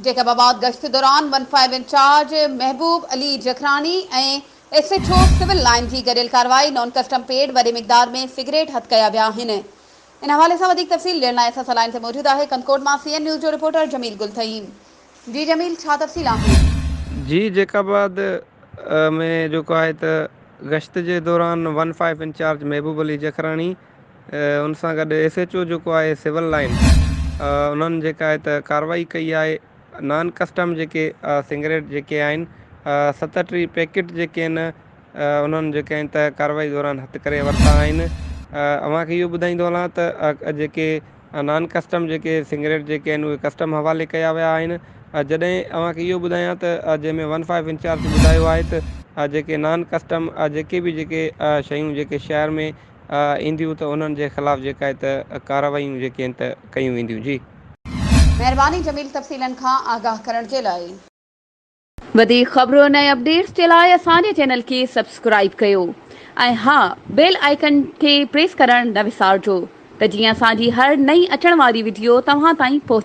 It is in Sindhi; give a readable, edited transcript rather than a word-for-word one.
جيڪب آباد گشت دوران one five incharge Mehboob Ali Jakhrani ۽ S H O civil line جي گڏيل ڪارروائي، نان ڪسٽم پيڊ وڏي مقدار ۾ سگريٽ هٿ ڪيا ويا آهن. ان حوالي سان وڌيڪ تفصيل ڏيڻ لاء اسان سان لائين تي موجود آهي ڪنڌڪوٽ مان سي اين نيوز جو رپورٽر جميل گل ٿهيم. جي جميل ڇا تفصيل آهن؟ جي جيڪب آباد ۾ جيڪو آهي ته گشت جي دوران one five incharge Mehboob Ali Jakhrani ان سان گڏ ايس ايڇ او جيڪو آهي سول لائين انهن جيڪا آهي ته ڪارروائي ڪئي آهي نان ڪسٽم جيڪي سنگريٽ جيڪي آهن 37 پيڪٽ جيڪي آهن انهن جيڪي آهن ته ڪارروائي دوران هٿ ڪري ورتا آهن اوهان کي اهو ٻڌائيندو هلان ته جيڪي نان ڪسٽم جيڪي سنگريٽ جيڪي آهن اهي ڪسٽم حوالي ڪيا ويا آهن جڏهن اوهان کي اهو ٻڌايان ته جنهن ۾ ون فائيو انچارج ٻڌايو آهي ته جيڪي نان ڪسٽم جيڪي به جيڪي شيون جيڪي شهر ۾ اينديون ته انهن جي خلاف جيڪا آهي ته ڪارروايون جيڪي آهن ته ڪيون وينديون جي. مهرباني جميل تفصيلن کان آگاهه ڪرڻ جي لاء. وڌيڪ خبرن ۽ اپڊيٽس جي لاء اسان جي چينل کي سبسڪرائيب ڪيو ۽ ها بيل آئيڪن کي پريس ڪرڻ نه وسارجو ته جيئن اسان جي هر نئين اچڻ واري وڊيو توهان تائين پهچي.